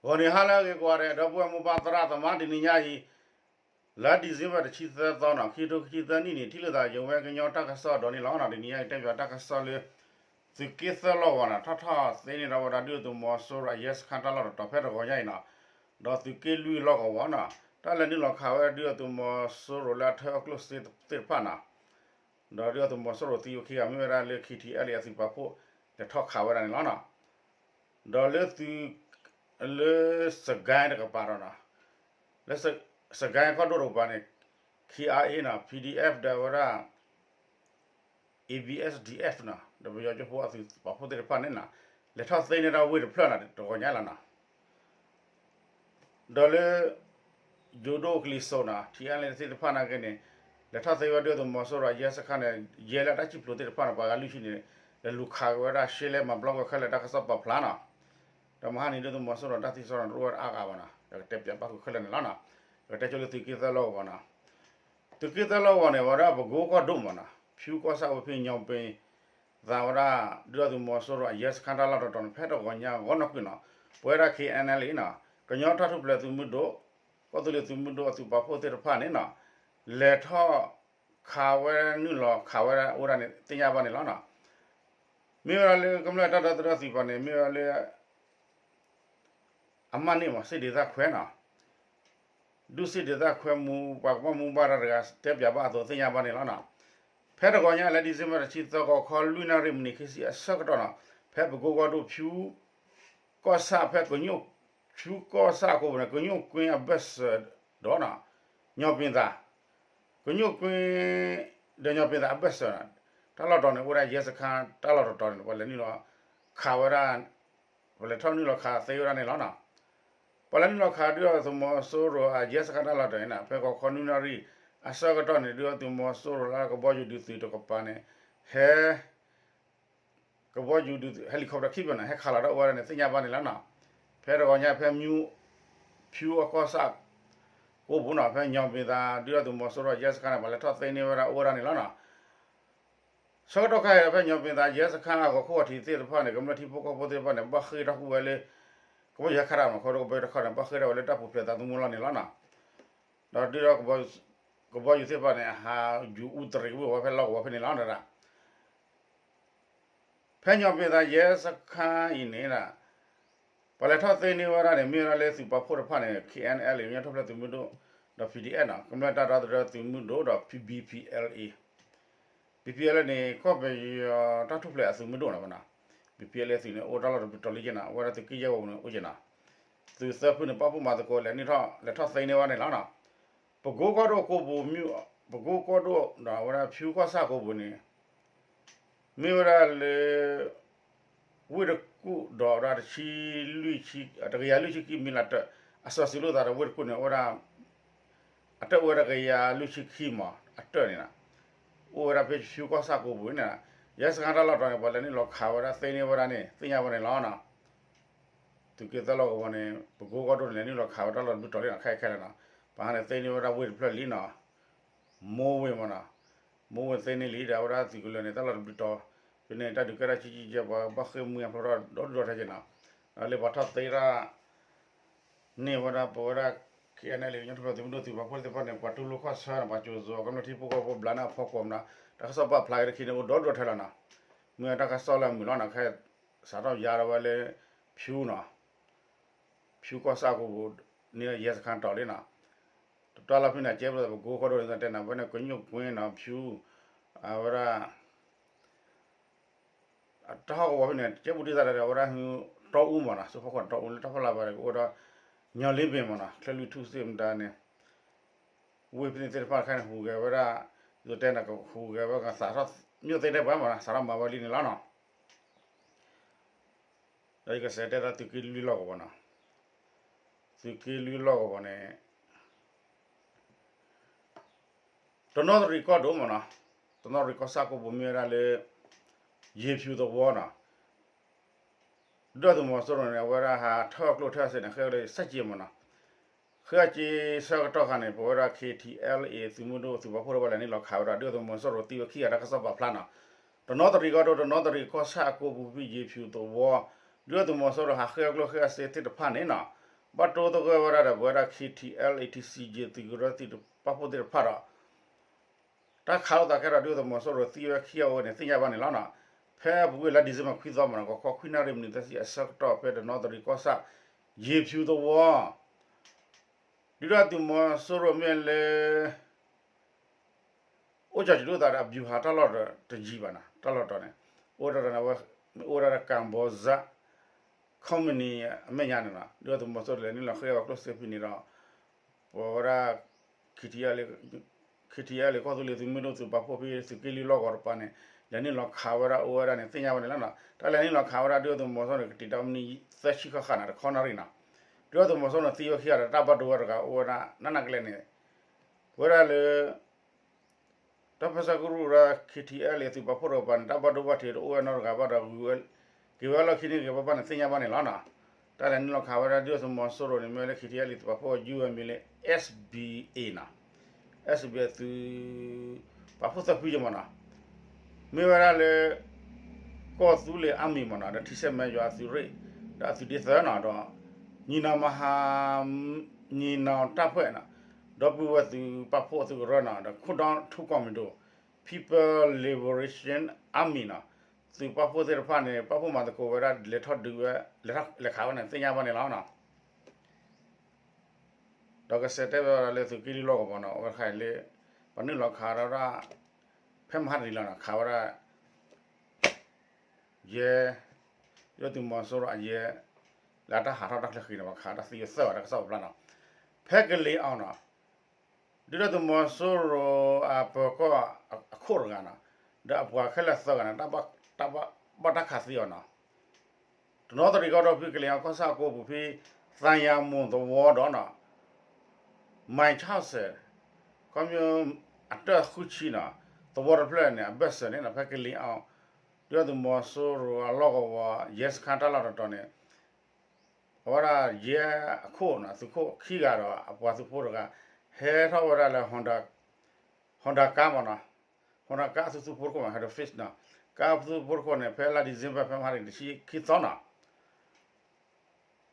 ဂီၤနံၤဟါလၢအဂ့ၤကိးဂၤဒဲး ဒီပုၢ်ဝဲၢ်မိၢ်ပၢ်သရၣ်သမါ တနံၤညါအံၤ လါ December တဆံသၢသီနီၤ ခံထိခံဆံသၢနံၣ်န့ၣ် ထံၣ်လိာ်သးယဝဲကညီတၢ်ကစီၣ်ဒီးန့ၣ်လီၤ. တနံၤညါအံၤတဲပၠးတၢ်ကစီၣ်လၢ သုးက့သၢလီၢ်ကဝီၤနီၤ ထီၣ်ထီၣ်သ့န့ၢ်ဒီးဝဲဒၣ်ဒုၣ်ဒါသုးမီၤစိရိၤအယဲစခါတၢ်လီၢ်တတီၤဖဲတဂီၤညါအံၤနီၤ, ဒီးသုးက့လွံၢ်လီၢ်ကဝီၤနီၤ တၢ်လဲၤနုာ်လီၤခးဝဲဒုၣ်ဒါသုးမီၤစိရိၤလၢအထၢအကျိၣ်စ့သ့ၣ်တဖၣ်နီၤ ဒီးဒုၣ်ဒါသုးမီၤစိရိၤသံဝဲခံဂၤ မ့ၢ်ဝဲဒၣ်လၢ ခံထံအဲလ်အသုးပာ်ဖှိၣ် လဲၤထီၣ်ခးဝဲဒၣ်န့ၣ်လီၤနီၤ. ဒီးလၢသုး လၢစကဲတကပၤဒီးနီၤ လၢစကဲကီၢ်ဒိၣ်တကပၤန့ၣ် ခံအါအ့နီၤ ပီၣ်ဒံၣ်အ့ၣ် ဒီးဝဲဒၣ် ABSDF နီၤ ဒီးပယီၤကၠိဖိအသုးပာ်ဖှိၣ်သ့ၣ်တဖၣ်န့ၣ်နီၤ လဲၤထီၣ်သ့န့ၢ်ဒၣ်ဝ့ၢ်တဖျၢၣ်နီၤ တဂီၤညါလီၤနီၤ. ဒီးလၢ ယိၤဒိၣ်ကလံၤစိးနီၤ ထံအါန့ၢ်သ့ၣ်တဖၣ်နာ်က့န့ၣ် လဲၤထီၣ်သ့ဝဲဒုၣ်ဒါသုးမီၤစိရိၤအယဲစခါန့ၣ် ယဲလၢတၢ်စံၣ်ဖျိးသ့ၣ်တဖၣ်န့ၣ် ပှၤဂၤလွံၢ်ဆံန့ၣ် လဲၤလူၤခးက့ၤဝဲဒၣ်ရှဲလဲမၤဘျီကွံာ်ခဲလၢာ်တၢ်ကစီၣ်ပာ်ဖျါနီၤ. ဒီးမဟါန့ၣ်ဒုၣ်ဒါသုးမီၤစိရိၤတၢ်သံစ့ၢ်ကီးန့ၣ် တအိၣ်ဝဲအါဂၤဘၣ်နီၤ ယကတဲပၠးဘၣ်ဃုာ်ခဲလၢာ်န့ၣ်လီၤနီၤ. ယကတဲဆိလၢသုးက့သၢလီၢ်ကဝီၤနီၤ သုးက့သၢလီၢ်ကဝီၤန့ၣ် ဝဲဒၣ်ပကိကီၢ်ဒိၣ်မးနီၤ ဖၠူကီၢ်ဆၣ်ဝဲဖဲညီပ့ၤ သးဝဲဒၣ် ဒုၣ်ဒါသုးမီၤစိရိၤအယဲစခါတၢ်လီၢ်တတီၤန့ၣ် ဖဲတဂီၤညါဂီၤနီၢ်ကွံာ်နီၤ ပဝဲဒၣ် KNLA နီၤ ကညီတၢ်ထူၣ်ဖျဲးသုးမုၢ်ဒိၣ် ကီၢ်သူလ့ၤသုးမုၢ်ဒိၣ်အသုးပာ်ဖှိၣ်သ့ၣ်တဖၣ်န့ၣ်နီၤ လဲၤထီၣ်ခးဝဲနုာ်လီၤခးဝဲဒၣ်အိၣ်ဒၣ်န့ၣ် သ့ၣ်ညါဘၣ်န့ၣ်လီၤနီၤ. မ့ၢ်ဝဲဒၣ်လၢကမျၢၢ်တၢ်ဒီသဒၢသုးပၤန့ၣ် မ့ၢ်ဝဲဒၣ်လၢ အမၢ်န့ၢ်မး စ့ၣ်ဒ့သၣ်ခွဲနီၤ ဒုးစ့ၣ်ဒ့သၣ်ခွဲမူ ပှၤကဘၣ်မူဘၣ်တၢ်တဂၤ တဲပၠးဘၣ်အသိးသ့ၣ်ညါဘၣ်န့ၣ်လီၤနီၤ. ဖဲတဂီၤညါလၢ December တဆံသၢ ဂီၤခီလွံၢ်နၣ်ရံၣ်မံးနံးခံဆံအဆၢကတီၢ်နီၤ ဖဲပကိကီၢ်ဒိၣ်ဖၠူကီၢ်ဆၣ်ဖဲကညိၣ် ဖၠူကီၢ်ဆၣ်အကိပူၤန့ၣ် ကညိၣ်ကွ့အဘၢၣ်စၢၤဒီးနီၤ ညီပ့ၤသး ကညိၣ်ကွ့ ဒီးညီပ့ၤသးအဘၢၣ်စၢၤနီၤ တၢ်လီၢ်တတီၤန့ၣ် အိၣ်ဝဲဒၣ်ယဲစခါတၢ်လီၢ်တတီၤန့ၣ် ပှၤလဲၤနုာ်လီၤခးဝဲဒၣ် ပှၤလဲၤထီၣ်နုာ်လီၤခးသ့ဝဲဒၣ်န့ၣ်လီၤနီၤ. ပှၤလဲၤနုာ်လီၤခးဒုၣ်ဒါသုးမီၤစိရိၤအယဲစခါတၢ်လီၢ်တတီၤန့ၣ်နီၤ ဖဲဂီၤခီနွံနၣ်ရံၣ်အဆၢကတီၢ်န့ၣ် ဒုၣ်ဒါသုးမီၤစိရိၤလၢကဘီယူၤဒုးသုးတကပၤန့ၣ် ဟဲ ကဘီယူၤဒုးသုး helicopter ခံဘျီန့ၣ် ဟဲခးလီၤဒၣ်အိၣ်ဝဲဒၣ်န့ၣ် သ့ၣ်ညါဘၣ်န့ၣ်လီၤနီၤ. ဖဲတဂီၤညါဖဲမူ ဖၠူအကီၢ်ဆၣ်ကိပူၤနီၤ ဖဲညီပ့ၤသး ဒုၣ်ဒါသုးမီၤစိရိၤယဲစခါန့ၣ် ပှၤလဲၤထီၣ်သ့န့ၢ်ဝဲဒၣ်အိၣ်ဝဲဒၣ်န့ၣ်လီၤနီၤ. ဆၢကတီၢ်ခဲအံၤဒီး ဖဲညီပ့ၤသးယဲစခါအဂီၤခိၣ်အထံးသ့ၣ်တဖၣ်န့ၣ် ကမျၢၢ်ထံဖိကီၢ်ဖိသ့ၣ်တဖၣ်န့ၣ် ဘၣ်ဃ့ၢ်ထီၣ်ကွံာ်ဝဲလၢကဘီယူၤဟဲခးတၢ်မၤခီဒီး ကဘီယူၤတခီန့ၣ် ဘၣ်ဃ့ၢ်ထီၣ်ဝဲလၢတၢ်ပူၤဖျဲးသးသမူလီၤန့ၣ်လီၤနီၤ. ဒီးဒုၣ်ဒါကဘီယူၤသ့ၣ်တဖၣ်န့ၣ် အဟးယူၤအူတရံးကဘၣ်ဝဲဖဲလီၢ်ကဝီၤဖဲန့ၣ်လီၤ. ဖဲညီပ့ၤသးယဲစခါအံၤန့ၣ် ပှၤလဲၤထီၣ်သ့န့ၢ်ဝဲဒၣ်န့ၣ် မ့ၢ်ဝဲဒၣ်လၢသုးပာ်ဖှိၣ်တဖၣ်န့ၣ် KNLA ကညီတၢ်ထူၣ်ဖျဲးသုးမုၢ်ဒိၣ် ဒီး ပီၣ်ဒံၣ်အဲၣ် နီၤ ကမျၢၢ်တၢ်ဒီသဒၢသုးမုၢ်ဒိၣ်ဒီး BPLA BPLA န့ၣ် ကီၢ်ပယီၤတၢ်ထူၣ်ဖျဲးအသုးမုၢ်ဒိၣ်နီၤနီၤ. BPLA သုးန့ၣ် အိၣ်တၢ်လီၢ်တဘျုးတီၤလံက့နီၤ အဝဲဒၣ်သုးက့ယဲၢ်ဝီၤပူၤန့ၣ်အိၣ်က့နီၤ. သုးသၢဖုန့ၣ် ပာ်ဖှိၣ်မၤသကိး လဲၤနုာ်ထီၣ် လဲၤထီၣ်သ့န့ၢ်ဝဲဒၣ်န့ၣ်လီၤနီၤ. ပကိကီၢ်ဒိၣ်ကိပူၤမ့ၢ် ပကိကီၢ်ဒိၣ်ဒီးအဝဲဒၣ်ဖၠူကီၢ်ဆၣ်ကိပူၤန့ၣ် မ့ၢ်ဝဲဒၣ်လၢ ဝ့ၢ်တကူၣ်ဒီးဝဲဒၣ်တဆံလွံၢ်ဆံ တကယၤလွံၢ်ဆံခံ မံလးတၢၢ် အစီၤစုၤလိာ်သးဒီးဝ့ၢ်တကူၣ်န့ၣ် အိၣ်ဝဲဒၣ် အတၢၢ်အိၣ်ဝဲဒၣ်တကယၤလွံၢ်ဆံခံမး အတၢၢ်န့ၣ်နီၤ. အိၣ်ဝဲဒၣ်ဖဲဖၠူကီၢ်ဆၣ်ကိပူၤန့ၣ်နီၤ. ယဲစခါတၢ်လီၢ်တတီၤန့ၣ် ပှၤလဲၤနုာ်လီၤခးဝဲဒၣ်သ့န့ၢ်ဝဲဒၣ်န့ၣ် သ့ၣ်ညါဝဲန့ၣ်လီၤနီၤ. သုးက့သၢလီၢ်ကဝီၤန့ၣ် ပကိကီၢ်ဒိၣ်န့ၣ် လဲၤနုာ်လီၤခးဝဲတၢ်လီၢ်တဘျုးတီၤလံနီၤ ခဲအံၤခဲလၢာ်နီၤ. ပဟါန့ၣ်သ့န့ၢ်ဝဲဒၣ်ဝ့ၢ်တဖျၢၣ်လံနီၤ မိဝ့ၢ်မးနီၤ. မိဝ့ၢ်သ့န့ၢ်လံဒီး အဝဲဒၣ်သုးကလၢၤန့ၣ် တၢ်လီၢ်တဘျုးတီၤ ဖဲန့ၣ် တၢ်ဒုးကဲထီၣ်ဆံးဆံးကဲ ပှၤဘၣ်ဃ့ၢ်မှံဟးဖျိးထီၣ်ဒီဒူၣ်ဒီထၢက့နီၤ. လၢပှၤထီၣ်သ့တၢ်န့ၢ်ဝဲဒၣ် ပဝဲဒၣ် KNLA ကညီတၢ်ထူၣ်ဖျဲးသုးမုၢ်ဒိၣ်သုးပာ်ဖှိၣ်သ့ၣ်တဖၣ်န့ၣ် ပှၤတူၢ်လိာ်ခီၣ်ဆၢနီၤ ပှၤစိာ်စိာ်ကမျၢၢ်ထံဖိကီၢ်ဖိဘျးန့ၣ်အဖီခိၣ်မးနီၤ. တၢ်ကစီၣ်ပာ်ဖျါက့ၤတခီန့ၣ် အိၣ်ဒီဒူၣ်ဒီထၢလီၤနီၤ. မ့ၢ်တၢ်ကစီၣ်လၢအမုာ်လီၤနီၤ ခဲ စးထီၣ်ယါထီၣ်ဝဲလၢ ဖၠူနီၤ ဖၠူကီၢ်ဆၣ်ကိပူၤန့ၣ် ယဲစခါတီၤလံနီၤ. တတီၤလီၤဖဲန့ၣ် ကဲဘျီပကိကီၢ်ဒိၣ်န့ၣ် တဲနၤ ဖဲန့ၣ် ကညိၣ်ကွ့နီၤ ဖၠူ အဝဲဒၣ် တၢ်ဟီၣ်ကဝီၤဖဲန့ၣ် ကဲဘူးဒ်သိးဒီး အဝဲဒၣ် တီအူမးနီၤ စ့ၢ်ဖီခိၣ်တီအူလၢတၢ်ဖီလာ်ဘၣ်ဒီး ကအိၣ်ဒီး ညီလ့ဘ့ၣ်မးနီၤ ချၢလွံၢ်ထူၣ်စ့ၢ်မတၤန့ၣ် ဝ့ၢ်ဖဲန့ၣ်သ့ၣ်တဖၣ်ခဲန့ၣ် ဟူးဂဲၤဝဲဒၣ် ယတဲနၤကဟူးဂဲၤဝဲ ကစးထီၣ် မ့ၢ်သ့တဲပှၤမးနီၤ စးထီၣ်မၤဝဲလံန့ၣ်လီၤနီၤ. ဒီးယကစးတဲဒၣ်သုးက့လွံၢ်လီၢ်ကဝီၤနီၤ သုးက့လွံၢ်လီၢ်ကဝီၤန့ၣ် တနီသရံၣ်ကီၢ်ဒိၣ်မးနီၤ တနီသရံၣ်ကီၢ်ဆၣ်ကိပူၤမ့ၢ်ဝဲဒၣ်လၢ ယ့ၤဖၠူသဝီနီၤ ဒုၣ်ဒါသုးမီၤစိရိၤန့ၣ် အဝဲဒၣ်ဟးထၢၣ်ကျိၣ်ထၢၣ်စ့န့ၣ် ဃ့ဝဲလၢစၢ်က့မးနီၤ. ဃ့အက့ဆၢကတီၢ်ခါန့ၣ် ပဝဲဒၣ် KTLA သုးမုၢ်ဒိၣ်သုးပာ်ဖှိၣ်တဖၣ်လဲၤနုာ်လီၤခးဝဲဒၣ် ဒုၣ်ဒါသုးမီၤစိရိၤသံဝဲခံဂၤတၢ်ကစီၣ်ပာ်ဖျါနီၤ. တနီသရံၣ်ကီၢ်ဒိၣ် တနီသရံၣ်ကီၢ်ဆၣ်အကိပူၤဖဲယ့ၤဖၠူသဝီ ဒုၣ်ဒါသုးမီၤစိရိၤဟးဃ့အကျိၣ်ဃ့အစ့သ့ၣ်တဖၣ်န့ၣ်နီၤ ဘၣ်တိသဂၢၢ်ဝဲဒၣ်ဒီး ပဝဲဒၣ် ခ့ထံအၣ်လၣ် အ့ထံစံယ့ၣ် သုးကရၢသုးပာ်ဖှိၣ်သ့ၣ်တဖၣ်ဒီး တၢ်ခးလိာ်သးခဲဒီး ဒုၣ်ဒါသုးမီၤစိရိၤသံဝဲခံဂၤဝဲန့ၣ် သ့ၣ်ညါဘၣ်န့ၣ်လီၤနီၤ. ဖဲအပူၤကွံာ်လါဒံၣ်စ့ဘၢၣ်ခွံသီမနီၤ ဂီၤခီခွံနၣ်ရံၣ်မံးနံးသၢဆံအဆၢကတီၢ် ဖဲတနီသရံၣ်ကီၢ်ဆၣ် ယ့ၤဖၠူသဝီ ဒုၣ်ဒါသုးမီၤစိရိၤမ့ၢ်လၢ အိၣ်ကၠီၤစံးဒိၣ်သးဒီး အဗျူဟာ တၢ်လီၢ်တယံၤဘၣ်နီၤ တၢ်လီၢ်တတီၤန့ၣ် အိၣ်ဒၣ်န့ၣ် အိၣ်ဝဲဒၣ်ဒီး ကၣ်ဘီစၣ် ခီမနံၤအမဲာ်ညါန့ၣ်လီၤ. ဒုၣ်ဒါသုးမီၤစိရိၤလဲၤနုာ်လီၤဃ့ဝဲကျိၣ်စ့ဖဲန့ၣ်ဒီး ပဝဲဒၣ် ခ့ထံအၣ်လၣ် ခ့ထံအၣ်လၣ် ကီၢ်သူလ့ၤသုးမုၢ်ဒိၣ်သုးပာ်ဖှိၣ်ဖဲသုးက့လွံၢ်လီၢ်ကဝီၤတပၤန့ၣ် လဲၤနုာ်လီၤခးဝဲဒၣ်အိၣ်ဝဲဒၣ်န့ၣ် သ့ၣ်ညါဘၣ်န့ၣ်လီၤနီၤ. တၢ်လဲၤနုာ်လီၤခးဝဲဒၣ်ဒုၣ်ဒါသုးမီၤစိရိၤန့ၣ် ကတံာ်တာ်မံးနံးသၢဆံဃၣ်ဃၣ်န့ၣ် တခီနၣ်ရံၣ်နီၤ. ဒုၣ်ဒါသုးမီၤစိရိၤန့ၣ်သံဝဲခံဂၤဒီး တၢ်ဘၣ်ဒိဝဲတဂၤအိၣ်ဝဲဒၣ် နးနးကလဲာ်န့ၣ် ဝဲဒၣ်လၢ တၢ်ပၢဆှၢကရူၢ်ဒီး ခ့ထံအၣ်လၣ်သုးပာ်ဖှိၣ်တကပၤန့ၣ် တၢ်ဘၣ်ဒိဘၣ်ထံးတအိၣ်ဝဲနီတဂၤဘၣ်ဒီး ဂုၤဝဲ က့ၤဝဲလီၢ်ခံန့ၣ်ဂ့ၤဘၣ်ဘၣ်န့ၣ် သ့ၣ်ညါဘၣ်န့ၣ်လီၤနီၤ. တၢ်လဲၤနုာ်လီၤခးဝဲဒၣ်ဒုၣ်ဒါသုးမီၤစိရိၤန့ၣ် မ့ၢ်ဝဲလၢ ခ့ထံအၣ်လၣ် သုးပာ်ဖှိၣ် ယူၢ်အမံၤလၢ SBA နီၤ. SBA သုး ပာ်ဖှိၣ်သၢဖုယမနီၤ မ့ၢ်ဝဲဒၣ်လၢ ကီၢ်သူလ့ၤအါမံၤမနီၤ ဒီးထံဆဲးမဲယွၤအသုးရ့ၣ် ဒီးအသုးဒ့သၢနီၤ ဒီး ညီနောင်မဟာ ညီနောင်တပ်ဖွဲ့နီၤ ဒီပုၢ်ဝဲၢ်သုးပာ်ဖှိၣ်အသုးကရၢနီၤ ဒီးခိၣ်ဒီထူ Commando, People Liberation Army နီၤ သုးပာ်ဖှိၣ်သ့ၣ်တဖၣ်န့ၣ် ပာ်ဖှိၣ်မၤသကိးဝဲဒၣ် လဲၤထီၣ်ဒုးဝဲ လဲၤထီၣ်လဲၤခးဝဲန့ၣ် သ့ၣ်ညါဘၣ်န့ၣ်လီၤနီၤ. ဒီးကစဲးတဲဝဲဒၣ်လၢသုးက့လွံၢ်လီၢ်ကဝီၤနီၤ အဝဲခါအံၤလၢ ပှၤနုာ်လီၤခးဝဲဒၣ် ဖဲမဟါတနံၤလီၤနီၤ ခးဝဲဒၣ် ယဲ ဒုၣ်ဒါသုးမီၤစိရိၤအယဲ လၢအတၢ်ဟးထီၣ်တၢ်ချၢဃံန့ၣ် ပှၤခးတၢ်သံဝဲသၢဂၤတၢ်ကစီၣ်ပာ်ဖျါနီၤ. ဖဲကလ့ၤအီၤနီၤ ဒုၣ်ဒါသုးမီၤစိရိၤအပၢၤကီၢ်အခိၣ်တဂၤနီၤ ဒီးအပှၤခဲလၢာ်သၢဂၤန့ၣ် တၢ်ဘၣ်တၢ်ခးသံအီၤနီၤ. တနီသရံၣ်ကီၢ်ဒီဖုကလ့ၤအီၤကီၢ်ဆၣ်အကိပူၤဖဲ သံယၤမိၢ်သဝီဒီးနီၤ မိုင်ခြောက်ဆယ် ခီဖျိ အတၢၢ်ဃုဆံနီၤ သဝီတဖျၢၣ်န့ၣ် အဘၢၣ်စၢၤန့ၣ်နီၤ ဖဲကလ့ၤအီၤ ဒုၣ်ဒါသုးမီၤစိရိၤအလီၢ်ကဝီၤ ရဲစခန်းတၢ်လီၢ်တတီၤန့ၣ် အဝဲဒၣ်ယဲအခိၣ်နီၤ သုးခိၣ်ခံဂၤဒီးအပှၤသုးဖိတဂၤ ဟဲထီၣ်ဝဲဒၣ်လၢ Honda Honda ကါမနီၤ Honda ကါအသူသူဖိတခိၣ်မး Honda Fit နီၤ ကါအသူသူဖိတခိၣ်န့ၣ် ဖဲလါ December ဖဲမဟါန့ၣ် တဆံခံသီနီၤ ဂီၤခီခွံနၣ်ရံၣ်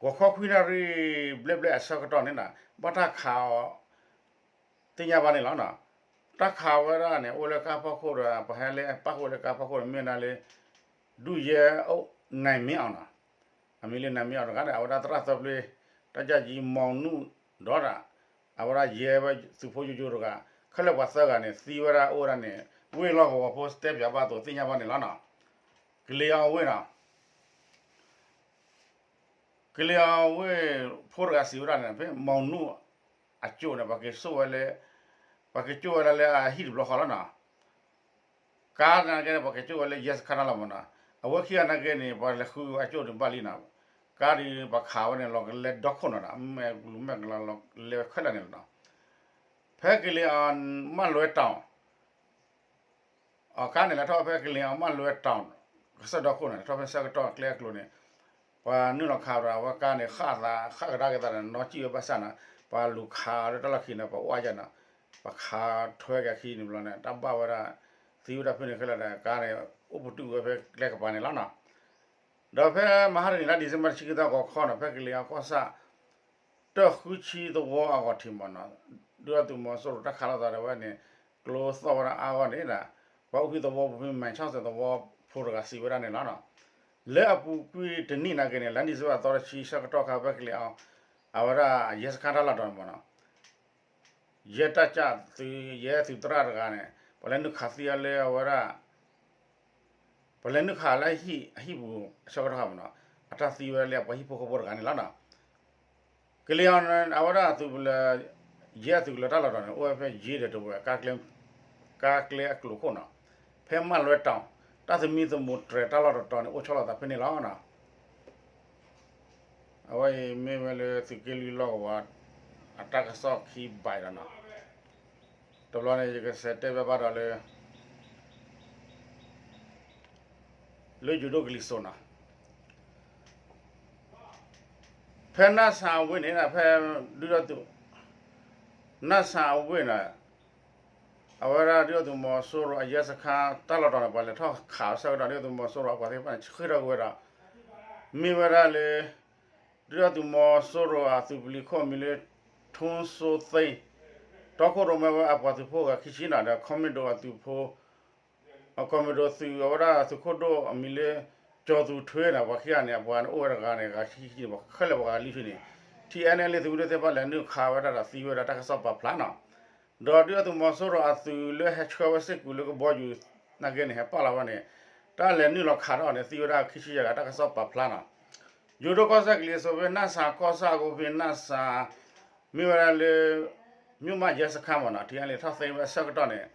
ဘျဲၣ်ဘျဲၣ်အဆၢကတီၢ်န့ၣ်နီၤ ဘၣ်တၢ်ခးအီၤ သ့ၣ်ညါဘၣ်န့ၣ်လီၤနီၤ. တၢ်ခးဝဲဒၣ်န့ၣ် အိၣ်လၢကါဖီခိၣ်ဒီး ပှၤဟဲလၢပၣ်ဃုာ်လၢကါဖီခိၣ်န့ၣ် မ့ၢ်ဝဲဒၣ်လၢ ဒုၣ်ယဲအိၣ် နံၤမ့ၢ်အီၤနီၤ အမံၤလၢနံၤမ့ၢ်အီၤတဂၤဒီး အဝဲဒၣ်သရၣ်သၢပျ့ တၢ်ကၢ်ကၠံမီၤနုၣ်ဒီး အဝဲဒၣ်ယဲဝဲသုးဖိယိယိတဂၤ ခဲလၢာ်ပှၤသၢဂၤန့ၣ် သံဝဲဒၣ်အိၣ်ဝဲဒၣ်န့ၣ် ဝ့ၢ်လီၢ်ကဝီၤဖိတဲပၠးဘၣ်အသိးသ့ၣ်ညါဘၣ်န့ၣ်လီၤနီၤ. ကလ့ၤအီၤဝ့ၢ်နီၤ ကလ့ၤအီၤဝ့ၢ်ဖိတဂၤစံးဝဲဒၣ်န့ၣ် ဖဲမီၤနုၣ်အကၠိၣ်န့ၣ် ပှၤက့ၤစိာ်ဝဲလၢ ပှၤက့ၤကၠိာ်ဝဲဒၣ်လၢအဟံၣ်တဘျီဃီလီၤနီၤ. ကါနာ်က့န့ၣ် ပှၤက့ၤကၠိာ်ဝဲလၢ ရဲစခန်း လီၤမနီၤ. အဝဲခံဂၤနာ်က့န့ၣ် ပှၤလဲၤဃုအကၠိၣ်န့ၣ်ဘၣ်လံနီၤ. ကါဒ်ပှၤခးဝဲန့ၣ် လီၤကလဲဒီခိၣ်နီၤဒီး မဲာ်ကလူးမဲာ်ကလၤလီၤလဲခဲလၢာ်န့ၣ်လီၤနီၤ. ဖဲကလ့ၤအီၤ မၢ်လွဲတီၤ အကါန့ၣ် လဲၤထီၣ်ဖဲကလ့ၤအီၤ မၢ်လွဲတီၤ ကစၢၢ်ဒီခိၣ်န့ၣ် လဲၤထီၣ်ဖဲဆၢကတီၢ်ကျဲအကျိၤန့ၣ် ပှၤနုာ်လီၤခးဒီးအဝဲကါန့ၣ် ဃၣ်သး ဃၣ်ကဒါက့ၤသးဒီး နီၢ်ကံၣ်ဝဲဘၣ်ဆၣ်နီၤ ပှၤလူၤခးအီၤလၢတၢ်လီၢ်ခံန့ၣ် ပှၤအိၣ်အါယၤနီၤ ပှၤခးထွဲက့ၤအခံန့ၣ်ဘျီန့ၣ် တၢ်ဘၣ်ဝဲဒၣ် သံဝဲဒၣ်ဖဲန့ၣ်ခဲလၢာ်ဒီး ကါန့ၣ်အိၣ်ပတုာ်ဝဲဖဲကျဲကပၤန့ၣ်လီၤနီၤ. ဒီးဖဲမဟါတနံၤလါ December တဆံခံသီ ဂီၤခီန့ၣ် ဖဲကလ့ၤအီၤကီၢ်ဆၣ် တၢၢ်ဃုဆံသဝီအဂီၢ်ထံးမနီၤ ဒုၣ်ဒါသုးမီၤစိရိၤတၢ်ခးလိာ်သးဒီးဝဲန့ၣ် ကျိသီၣ်ဝဲဒၣ်အါဂီၢ်န့ၣ်ဒီး ပှၤအိၣ်ဖှံသဝီပူၤဖဲ မိုင်ခြောက်ဆယ် သဝီဖိတဂၤစံးဝဲဒၣ်န့ၣ်လီၤနီၤ. လၢအပူၤကွံာ်တနံၣ်နာ်က့န့ၣ် လါ December သီတဆံဆၢကတီၢ်ခါ ဖဲကလ့ၤအီၤ အဝဲဒၣ်ရဲစခန်း တၢ်လီၢ်တတီၤန့ၣ်မနီၤ ရဲတပ်ကြပ်သုး ရဲသုးသရၣ်တဂၤန့ၣ် ပှၤလဲၤနုာ်ခးသံအီၤလၢအဝဲဒၣ် ပှၤလဲၤနုာ်ခးလၢဟံၣ်အဟံၣ်ပူၤအဆၢကတီၢ်ခါမနီၤ အတၢ်သံဝဲလၢအပှၤဟံၣ်ဖိဃီဖိတဂၤန့ၣ်လီၤနီၤ. ကလ့ၤအီၤန့ၣ် အဝဲဒၣ်သုးပူၤလၢ ယဲၢ်သုးကလၢၤတၢ်လီၢ်တတီၤန့ၣ် အိၣ်ဝဲဖဲယ့ဒီးတဝဲ ကါကျဲအကျိၤခိၣ်နီၤ ဖဲမၢ်လွဲတီၤ တၢ်သမံသမိးတြဲၤတၢ်လီၢ်တတီၤန့ၣ် အိၣ်ဆီလီၤသးဖဲန့ၣ်လီၤနီၤ. အဝဲအံၤမ့ၢ်ဝဲလၢသုးက့လွံၢ်လီၢ်ကဝီၤ အတၢ်ကစီၣ်ခံဘးလီၤနီၤ. တဘျီန့ၣ် ယကစံးတဲဘၣ်ဘၣ်ဒီးလၢ လၢယိၤဒိၣ်ကလံၤစိးနီၤ ဖဲနၢ်ဆၣ်အဝ့ၢ်န့ၣ် ဖဲဒုၣ်ဒါသုး နၢ်ဆၣ်အဝ့ၢ်န့ၣ် အဝဲဒၣ်ဒုၣ်ဒါသုးမီၤစိရိၤအရဲစခန်းတၢ်လီၢ်တတီၤန့ၣ် ပှၤလဲၤထီၣ်ခးအဆၢကတီၢ် ဒုၣ်ဒါသုးမီၤစိရိၤအပှၤသ့ၣ်တဖၣ်န့ၣ် ဆှၢထီၣ်က့ၤဝဲဒီး မ့ၢ်ဝဲဒၣ်လၢ ဒုၣ်ဒါသုးမီၤစိရိၤအသုးပလံၤခိၣ်အမံၤလၢ ထူစိသ့, တီခိၣ်ရိၣ်မဲဝဲအပှၤသုးဖိဂၤခံဆံနီၤ ဒီး commando အသုးဖိ အcommandoသုးအဝဲဒၣ်သုးခိၣ်ဒိၣ်အမံၤလၢ ကၠီၤသူၣ်ထွဲနီၤ ပှၤခံဂၤန့ၣ် အပှၤန့ၣ်အိၣ်ဝဲတဂၤန့ၣ် အဂၤခံဆံန့ၣ် ပှၤခဲလၢာ်ပှၤဂၤလွံၢ်ဆံန့ၣ် ထံအဲၣ်အဲၣ်လ့သုးမုၢ်ဒိၣ်သ့ၣ်တဖၣ်လဲၤနုာ်ခးဝဲဒၣ်ဒီးသံဝဲဒၣ်တၢ်ကစီၣ်ပာ်ဖျါနီၤ ဒီးဒုၣ်ဒါသုးမီၤစိရိၤအသုးလၢဟဲဆှၢဝဲစ့ၢ်ကီးလၢကဘီယူၤ နာ်က့န့ၣ် ဟဲပာ်လီၤဝဲန့ၣ် တၢ်လဲၤနုာ်လီၤခးထီၣ်န့ၣ် သံဝဲဒၣ်ခံဆံယဲၢ်ဂၤ တၢ်ကစီၣ်ပာ်ဖျါနီၤ ယိၤဒိၣ်ကီၢ်စဲၣ်ကလံၤစိးဖဲနၢ်စၢ်ကီၢ်ဆၣ်အကအိၣ်ဖဲနၢ်စၢ် မ့ၢ်ဝဲဒၣ်လၢ မြို့မရဲစခန်းမ့ၢ်နီၤ ထံအဲၣ်အဲၣ်လ့ထီၣ်သ့ဝဲအဆၢကတီၢ်န့ၣ်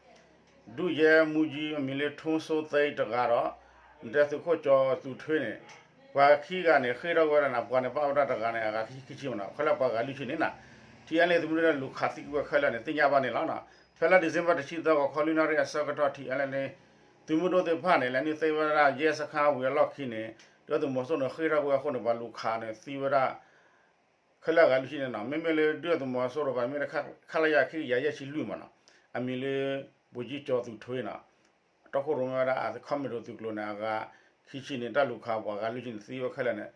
ဒုးယဲမူကၠံအမံၤလၢထူစိသ့တဂၤဒီး နတဲသုးခိၣ်ကၠီၤသူၣ်ထွဲန့ၣ် ပှၤခံဂၤန့ၣ် ဃ့ၢ်ထီၣ်ဝဲဒၣ်န့ၣ် ပှၤန့ၣ်ပာ်ဝဲဒၣ်တဂၤန့ၣ် အဂၤခံဆံန့ၣ် ခဲလၢာ်ပှၤဂၤလွံၢ်ဆံန့ၣ်နီၤ ထံအဲၣ်အဲၣ်လ့သုးမုၢ်ဒိၣ်န့ၣ် လူၤခးသံကွံာ်ဝဲခဲလၢာ်န့ၣ် သ့ၣ်ညါဘၣ်န့ၣ်လီၤနီၤ ဖဲလါ December တဆံသၢ ဂီၤခီလွံၢ်နၣ်ရံၣ်အဆၢကတီၢ် ထံအဲၣ်အဲၣ်လ့ သုးမုၢ်ဒိၣ်သ့ၣ်တဖၣ်န့ၣ် လဲၤနုာ်သ့ဝဲဒၣ် ရဲစခန်းဝံၤအလီၢ်ခံန့ၣ် ဒုၣ်ဒါသုးမီၤစိရိၤန့ၣ် ဃ့ၢ်ထီၣ်ကွံာ်အဃိန့ၣ် ပှၤလူၤခးန့ၣ် သံဝဲဒၣ် ခဲလၢာ်အဂၤလွံၢ်ဆံန့ၣ်နီၤ မ့မ့ၢ်လၢဒုၣ်ဒါသုးမီၤစိရိၤပှၤမ့ၢ်တခါ ခလရ ခံကယၤယဲၢ်ဆံလွံၢ်မ့ၢ်နီၤ အမံၤလၢ ဗိုလ်ကြီးကၠီၤသူၣ်ထွဲနီၤ တီခိၣ်ရိၣ်မဲဝဲဒၣ်အ commando သုးကျိၤန့ၣ် အဂၤခံဆံန့ၣ် တၢ်လူၤခးပှၤဂၤလွံၢ်ဆံန့ၣ် သံဝဲခဲလၢာ်န့ၣ်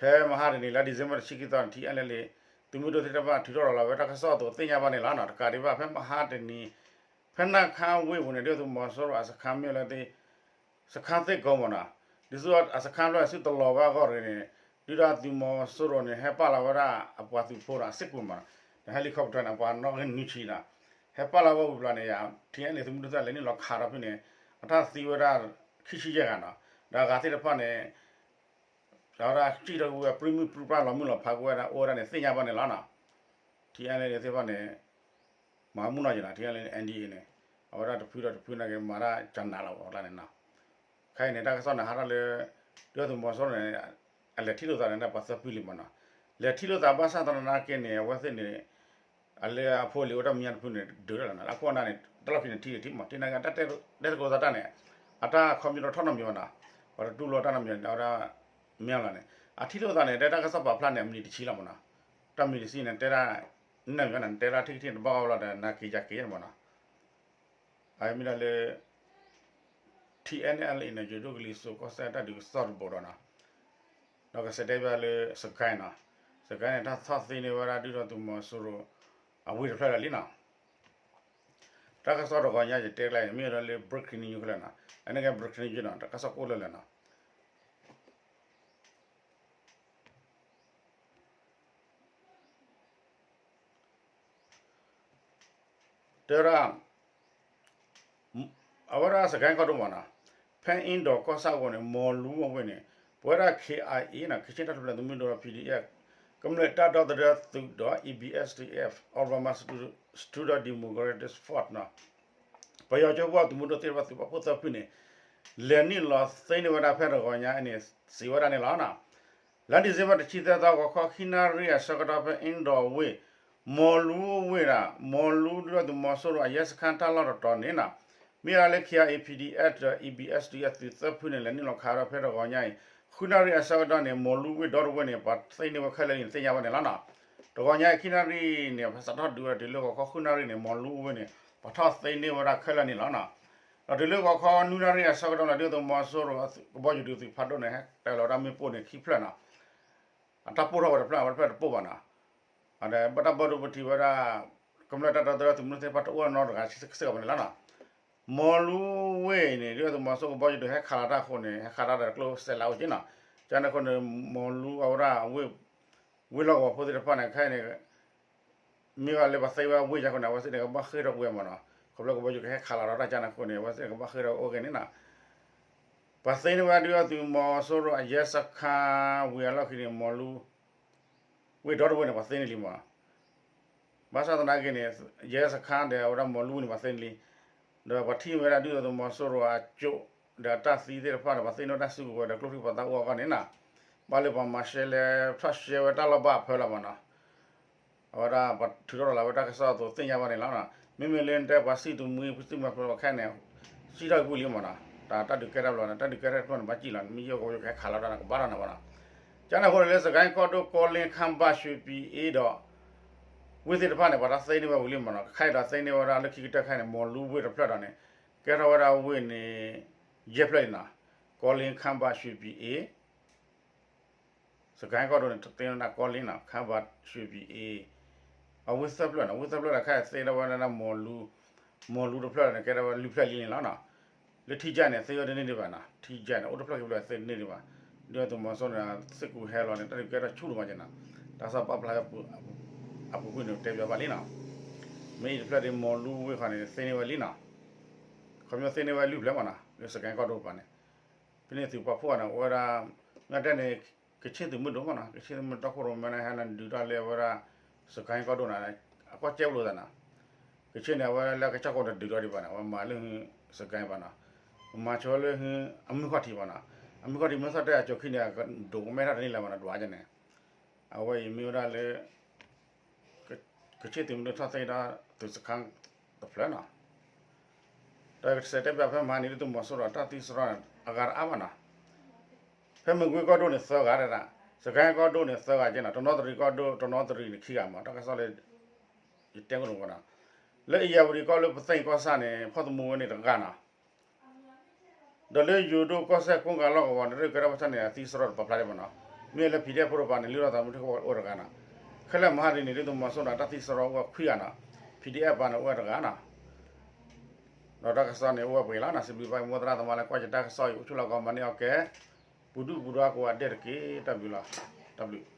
ဖဲမဟါတနံၤလါ December တဆံခံသီန့ၣ် ထံအဲၣ်အဲၣ်လ့ သုးမုၢ်ဒိၣ်သ့ၣ်တဖၣ်ထုးထီၣ်ရၤလီၤဝဲတၢ်ကစီၣ်အသိးသ့ၣ်ညါဘၣ်န့ၣ်လီၤနီၤ တကးဒံးဘၣ် ဖဲမဟါတနံၤ ဖဲနၢ်ခါဝ့ၢ်ပူၤန့ၣ် ဒုၣ်ဒါသုးမီၤစိရိၤအစခန်းမ့ၢ်လၢ စခန်းသ့ၣ်ကိးမ့ၢ်နီၤ ဒ်သိးအစခန်းဖျၢၣ်န့ၣ် စုတလီၤဘၣ်အဂီၢ်န့ၣ် ဒုၣ်ဒါသုးမီၤစိရိၤန့ၣ် ဟဲပာ်လီၤဝဲဒၣ်အပှၤသုးဖိဒီးအစ့ၣ်ကွံာ်မ့ၢ်နီၤ ဒီး helicopter န့ၣ် အပှၤနီၣ်ဂံၢ်နွံဆံနီၤ ဟဲပာ်လီၤဝဲဝံၤဘျီန့ၣ် ယ ထံအဲၣ်အဲၣ်လ့သုးမုၢ်ဒိၣ်သ့ၣ်လဲၤနုာ်လီၤခးဒီးဖဲန့ၣ် အတၢ်သံဝဲဒၣ်ခံဆံယဲၢ်ဂၤနီၤ ဒီးအဂၤသ့ၣ်တဖၣ်န့ၣ် အဝဲဒၣ်စံၣ်ထီၣ်ကွံာ်ဝဲပြံမုၢ်ပြံပြါလီၤမုၢ်လီၤဖးကွံာ်ဝဲဒၣ်အိၣ်ဝဲဒၣ်န့ၣ် သ့ၣ်ညါဘၣ်န့ၣ်လီၤနီၤ ထံအဲၣ်အဲၣ်လ့သ့ၣ်တဖၣ်န့ၣ် မၤမူနီၤယံၤနီၤ ထံအဲၣ်အဲၣ်လ့ N D A န့ၣ် အဝဲဒၣ်တဖုဒီးတဖုနာ်က့ၤမၤတၢ်ကနးလီၤဝဲကျါန့ၣ်နီၤ ခဲအံၤန့ၣ် တၢ်ကစီၣ်န့ၣ်ဟးထီၣ်လၢ ဒုၣ်ဒါသုးမီၤစိရိၤန့ၣ် အလဲၤထံၣ်လိာ်သးန့ၣ် ပှၤသၢဖုလံမ့ၢ်နီၤ လဲၤထံၣ်လိာ်သးဘၣ်ဆၣ်သနာ်က့န့ၣ် အဝဲသ့ၣ်န့ၣ် အလၢအဖိလံၤအိၣ်တၢ်မံၤညါတဖုန့ၣ် ဒုးတၢ်လီၤနီၤ လၢအခိၣ်အနၢ်န့ၣ် တၢ်လီၢ်ခံန့ၣ်ထံၣ်ဂ့ၤထံၣ်မး ထံၣ်နာ်က့ၤတၢ်တဲသကိးသးတၢ်န့ၣ် အတၢ်ခီပညီတထီၣ်နီတမံၤဘၣ်နီၤ ပှၤတတူၢ်လိာ်တၢ်နီတမံၤ အဝဲဒၣ် မ့ၢ်လီၤန့ၣ် အထံၣ်လိာ်သးန့ၣ် တဲတၢ်ကစီၣ်ပာ်ဖျါန့ၣ် အမံၤတဆံလီၤမ့ၢ်နီၤ တၢ်မံၤတဆံန့ၣ် တဲဒၣ် နမ့ၢ်န့ၣ် တဲဒၣ်ထံၣ်ကထံၣ်တဘၣ်အီၤဘျီဒီး နၤက့ၤယၤက့ၤမ့ၢ်နီၤ အမ့ၢ်ဒၣ်လၢ ထံအဲၣ်အဲၣ်လ့န့ၣ် ယိၤဒိၣ်ကလံၤစိးကီၢ်စဲၣ်တၢ်ဒုးကစီၣ်တဘိဒီးနီၤ ဒီးကစဲးတဲဘၣ်လၢ စကဲနီၤ စကဲန့ၣ် တၢ်ထီၣ်သ့န့ၢ်ဝဲဒၣ်ဒုၣ်ဒါသုးမီၤစိရိၤ အဝ့ၢ်တဖျၢၣ်လၢာ်လံနီၤ တၢ်ကစီၣ်တဂီၤညါယတဲကျါအံၤ မ့ၢ်ဝဲဒၣ်လၢ breaking news ခဲလၢာ်နီၤ အန့ၣ်ကဲ breaking news နီၤ တၢ်ကစီၣ်ကအိၣ်လၢာ်လၢာ်နီၤ တဲဝဲဒၣ် အဝဲဒၣ်စကဲကီၢ်ဒိၣ်မးနီၤ ဖဲအ့ဒီးကီၢ်ဆၣ်အဂီၢ်န့ၣ် မီၤလူအဝ့ၢ်န့ၣ် ပဝဲဒၣ် K I A နီၤ ကချင်တၢ်ထူၣ်ဖျဲးသုးမုၢ်ဒိၣ်ဒီး P D F ကမျၢၢ်တၢ်ဒီသဒၢသုးဒီး A B S D F Alabama Student Democratic Force နီၤ ပယီၤကၠိဖိသုးမုၢ်ဒိၣ်သ့ၣ်တဖၣ်သုးပာ်ဖှိၣ်သၢဖုန့ၣ် လဲၤနုာ်လီၤသ့န့ၢ်ဝဲဒၣ်ဖဲတဂီၤညါအံၤန့ၣ် စံးဝဲဒၣ်န့ၣ်လီၤနီၤ လါ December တဆံသၢသီ ဂီၤခီခံနၣ်ရံၣ်အဆၢကတီၢ်ဖဲအ့ဒီးဝ့ၢ် မီၤလူဝ့ၢ်ဒၣ် မီၤလူဒုၣ်ဒါသုးမီၤစိရိၤအရဲစခန်းတၢ်လီၢ်တတီၤန့ၣ်နီၤ မ့ၢ်ဝဲဒၣ်လၢ K I A P D F ဒီး A B S D F သုးသၢဖုန့ၣ် လဲၤနုာ်လီၤခးဒီးဖဲတဂီၤညါအံၤ ဃုနၣ်ရံၣ်အဆၢကတီၢ်န့ၣ် မီၤလူဝ့ၢ်ဒီတဝ့ၢ်န့ၣ် ပှၤသ့န့ၢ်ဝဲခဲလၢာ်န့ၣ် သ့ၣ်ညါဘၣ်န့ၣ်လီၤနီၤ တဂီၤညါအံၤခံနၣ်ရံၣ်န့ၣ် ပစးထီၣ်ဒုးဝဲဒၣ်တုၤလၢဂီၤခီဃုနၣ်ရံၣ်န့ၣ် မီၤလူဝ့ၢ်န့ၣ် ပှၤထီၣ်သ့န့ၢ်ဝဲဒၣ်ခဲလၢာ်န့ၣ်လီၤနီၤ ဒီးတုၤလၢဂီၤခီနွံနၣ်ရံၣ်အဆၢကတီၢ်န့ၣ် ဒုၣ်ဒါသုးမီၤစိရိၤကဘီယူၤဒုးသုးဖးဒိၣ်န့ၣ် ဟဲတဲလီၤဝဲဒၣ်မ့ၣ်ပိၢ်န့ၣ်ခံဖျၢၣ်နီၤ အတၢ်ပိၢ်ထီၣ်ဝဲတဖျၢၣ် အဝဲတဖျၢၣ်တပိၢ်ဘၣ်နီၤ ဒီးဘၣ်တၢ်ဘၣ်ဒိဘၣ်ထံးဝဲဒၣ် ကမျၢၢ်တၢ်ဒီသဒၢသုးမုၢ်သ့ၣ်တဖၣ်တအိၣ်နီတဂၤစ့ၢ်ကီးဘၣ်န့ၣ်လီၤနီၤ မီၤလူဝ့ၢ်န့ၣ် ဒုၣ်ဒါသုးမီၤစိရိၤကဘီယူၤဒုးဟဲခးလီၤတၢ်အဃိန့ၣ် ဟဲခးတၢ်ဒီးကျိစဲးလးအိၣ်က့နီၤ ကန့ၣ်အဃိန့ၣ် မီၤလူအဝဲဒၣ် ဝ့ၢ်လီၢ်ကဝီၤဖိသ့ၣ်တဖၣ်န့ၣ် ခဲအံၤန့ၣ် မ့ၢ်ဝဲလၢပှၤသ့ဝဲဝ့ၢ်ယါဃိန့ၣ် အဝဲသ့ၣ်န့ၣ်ကဘၣ်ဃ့ၢ်ထီၣ်ကွံာ်မ့ၢ်နီၤ ခီဖျိကဘီယူၤကဟဲခးလီၤဒီးတၢ်ကန့ၣ်အဃိန့ၣ် အဝဲသ့ၣ်န့ၣ်ကဘၣ်ဃ့ၢ်ထီၣ်အိၣ်က့ၤန့ၣ်နီၤ ပှၤသ့န့ၢ်ဝဲဒၣ်ဒုၣ်ဒါသုးမီၤစိရိၤအရဲစခန်းဝံၤအလီၢ်ခံန့ၣ် မီၤလူ ဝ့ၢ်ဒီတဝ့ၢ်န့ၣ် ပှၤသ့န့ၢ်လံမ့ၢ်နီၤ ဘၣ်ဆၣ်သနာ်က့န့ၣ် ရဲစခန်းဒီးအဝဲဒၣ်မီၤလူဝ့ၢ်န့ၣ် ပှၤသ့န့ၢ်လံ ဒီးပှၤထံၣ်ဝဲဒၣ်ဒုၣ်ဒါသုးမီၤစိရိၤအကၠိၣ် ဒီးတၢ်သံသ့ၣ်တဖၣ်ဒီး ပှၤသ့န့ၢ်တၢ်စုကဝဲၤဒီးကျိချံမျိာ်သၣ်အိၣ်အဂီၢ်န့ၣ်နီၤ ဘၣ်လၢပှၤမၤရှဲလဲၣ် ထီၣ်ရှဲဝဲတၢ်လီၢ်ဘၣ်အဖၢလီၤမ့ၢ်နီၤ အဝဲဒၣ်ပှၤထုးထီၣ်လီၤဝဲတၢ်ကစီၣ်အသိးသ့ၣ်ညါဘၣ်န့ၣ်လီၤ. မ့မ့ၢ်လၢနတဲပှၤစံၣ်သမူ ပစံၣ်မၤဖျိးခဲအံၤန့ၣ် စံၣ်ထီၣ်ကွံာ်လံမ့ၢ်နီၤ, တၢ်တၢ်ဒုးကဲထီၣ်ဘျီန့ၣ် တၢ်ဒုးကဲထီၣ်တဖျၢၣ်န့ၣ် ဘၣ်စံၣ်လီၤ, မ့ၢ်ယိၣ်ကဝဲယိၣ်ကဟဲခးလီၤတၢ်န့ၣ် ကဘၣ်ထီၣ်န့ၣ်မ့ၢ်နီၤ. ကန့ၣ်အဃိန့ၣ်လၢ စကဲကီၢ်ဒိၣ် ကီလ့ခါဘၣ် ရွှေပြည်အေးဒီး ဝ့ၢ်သ့ၣ်တဖၣ်န့ၣ် ပှၤတၢ်သ့န့ၢ်ဝဲဝံၤလံမ့ၢ်နီၤ, ခဲအံၤဒီးသ့န့ၢ်ဝဲဒၣ်လၢခံကတၢၢ်ခဲအံၤန့ၣ် မီၤလူဝ့ၢ်တဖျၢၣ်ဒီးန့ၣ် ကဲထီၣ်ဝဲဒၣ်ဝ့ၢ်န့ၣ် ယဲၢ်ဖျၢၣ်လံနီၤ, ကီလ့ခါဘၣ် ရွှေပြည်အေး စကဲကီၢ်ဒိၣ်န့ၣ် သ့ၣ်နီၣ်ဒၣ်ကီၢ်လ့နီၤ ခါဘၣ် ရွှေပြည်အေး အဝ့ၢ်သၢဖျၢၣ်နီၤ ဝ့ၢ်သၢဖျၢၣ်ဒီးခဲအံၤသ့ၣ်ဒၣ်ဝဲဒၣ် မီၤလူတဖျၢၣ်န့ၣ် ကဲဒၣ်ဝဲလွံၢ်ဖျၢၣ်လံန့ၣ်လီၤနီၤ. လၢထံကၢ်န့ၣ် သ့ဝဲတန့ၢ်ဒံးဘၣ်နီၤ ထံကၢ်န့ၣ် အိၣ်တဖျၢၣ်ခံဖျၢၣ်သ့တန့ၢ်ဒံးဘၣ်. ဒ်သိးသုးမီၤစိန့ၣ် သုးကူၣ်ဟဲလီၤန့ၣ် တၢ်ဒုးကဲထီၣ်ဆူၣ်ဒိၣ်မးက့နီၤ. တၢ်ကစီၣ်ပာ်ဖျါ အပူၤကွံာ်န့ၣ်တဲဘၣ်လံနီၤ. မ့ၢ်အံၤတဖျၢၣ်ဒီး မီၤလူဝ့ၢ်ဃီန့ၣ် သ့န့ၢ်ဝဲလံနီၤ. ခီပညီသ့န့ၢ်ဝဲလွံၢ်ဖျၢၣ်မးနီၤ လၢစကဲကီၢ်ဒိၣ်တပၤန့ၣ် ဖဲန့ၣ်သုးပာ်ဖှိၣ်န့ၣ် အိၣ်ဝဲဒၣ် မ့ၢ်တဲန့ၣ် ကခ့ၣ်သုးမုၢ်ဒိၣ်မးနီၤ ကခ့ၣ်သုးမုၢ်တီခိၣ်ရိၣ်မဲန့ၣ် ဟဲလီၤဒုးထီၣ်လၢအဝဲဒၣ် စကဲကီၢ်ဒိၣ်န့ၣ် အကွၢ်ကဲဘျီသးနီၤ. ကခ့ၣ်န့ၣ် အဝဲလၢကစၢၢ်ခိၣ်တဒုးထီၣ်ဒံးဘၣ်န့ၣ် အဝဲမၤလၢ စကဲဘၣ်နီၤ. မၤဆိဝဲလၢ အမုၢ်ခီၣ်ထံးဘၣ်နီၤ. အမုၢ်ခီၣ်ထံးမ့ၢ်သီၣ်တဲအကၠိၤခံန့ၣ် ဒိးကမဲထီၣ်တန့ၢ်လၢၤဘၣ်နီၤ ဒွးကဲန့ၣ် အဝဲအံၤမ့ၢ်ဝဲဒၣ်လၢ ကခ့ၣ်သုးမုၢ်ဒိၣ်ထီၣ်သ့ဒီး သုးစခါတဖျၢၣ်နီၤ. ဒီးကဆဲးတဲဘၣ်ဖဲမဟါန့ၣ် ဒ်သုးမီၤစိဒီးတၢ်သံစရီန့ၣ် အဂၤတအါဘၣ်နီၤ. ဖဲမကွ့ကီၢ်ဒိၣ်န့ၣ်သၢဂၤဒၣ်, စကဲကီၢ်ဒိၣ်န့ၣ်သၢဂၤကဲနီၤ, တနီသရံၣ်ကီၢ်ဒိၣ် တနီသရံၣ်န့ၣ်ခံဂၤမး, တၢ်ကစီၣ်လၢ ယတဲကဒီးနီၤ. လၢအ့ၣ်ယၣ်ဝတံၣ်ကီၢ်လၢပသ့ၣ်ကီၢ်ဆၣ်န့ၣ် ဖီၣ်သမူဝဲန့ၣ်တဂၤနီၤ. ဒီးလၢယိၤဒိၣ်ကီၢ်စဲၣ်ကိးဂၤလီၢ်ကဝီၤန့ၣ် တၢ်ကဲထီၣ်ဘၣ်ဆၣ်န့ၣ် အသံစရီတပာ်ဖျါဒံးဘၣ်နီၤ. မ့ၢ်လၢ PDF ဖိတပၤန့ၣ် လုၢ်ထီၣ်သးမူထံကီၢ်အိၣ်တဂၤနီၤ. ခဲလၢာ်မဟါဒ်န့ၣ် ဒ်သုးမီၤစိဒီးတၢ်သံစရီအိၣ်ဝဲခွံဂၤနီၤ, PDF ပၤန့ၣ်အိၣ်ဝဲတဂၤနီၤ. ဒီးတၢ်ကစီၣ်န့ၣ်အိၣ်ဝဲပှဲၤလီၤနီၤ, စံးဘျုးဘၣ်မိၢ်သရၣ်သမါလၢကွၢ်ယတၢ်ကစီၣ်အံၤ အိၣ်ဆူၣ်လီၤကီးမၤန့ၢ်အီၣ်ကဲ, ပူၤဒုၣ်ပူၤဒါကိးဂၤဒဲးတက့ၢ်, တၢ်ဘျုးလီၤ, တၢ်ဘျုး.